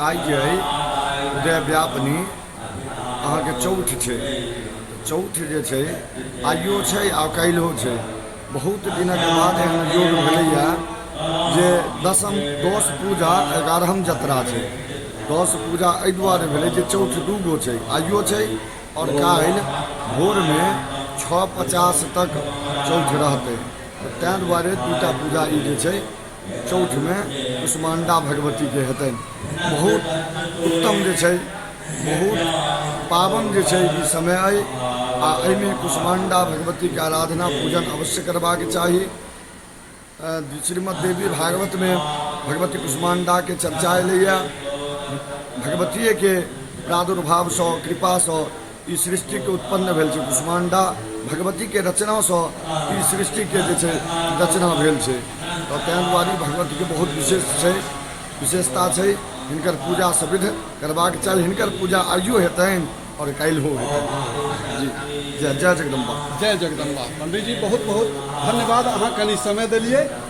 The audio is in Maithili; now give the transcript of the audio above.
आइ जे अइ उदयव्यापिनी अहाँके चौठ छै। तऽ चौठ जे छै आइयो छै आ काल्हिओ छै। बहुत दिनक बाद एहन योग भेलैए जे दसम दस पूजा 11म जतरा छै। 10 पूजा एहि दुआरे भेलै जे चौठ दू गो छै, आइयो छै आओर काल्हि भोरमे 6:50 तक चौठ रहतै। तऽ ताहि दुआरे दूटा पूजा ई जे छै चौठमे कुष्माण्डा भगवतीके हेतनि। बहुत उत्तम जे छै, बहुत पावन जे छै ई समय अइ आ एहिमे कुष्माण्डा भगवतीके आराधना पूजन अवश्य करबाक चाही। श्रीमद् देवी भागवतमे भगवती कुष्माण्डाके चर्चा एलैए। भगवतीएके प्रादुर्भावसँ कृपासँ ई सृष्टिके उत्पन्न भेल छै। कुष्माण्डा भगवतीके रचनासँ ई सृष्टिके जे छै रचना भेल छै। तऽ ताहि दुआरे भगवतीके बहुत विशेष छै, विशेषता छै। हिनकर पूजा सविध करबाक चाही। हिनकर पूजा आइयो हेतनि आओर काल्हिओ हेतनि। जी जय जय जगदम्बा। जय जगदम्बा। पंडीजी बहुत बहुत धन्यवाद, अहाँ कनि समय देलियै।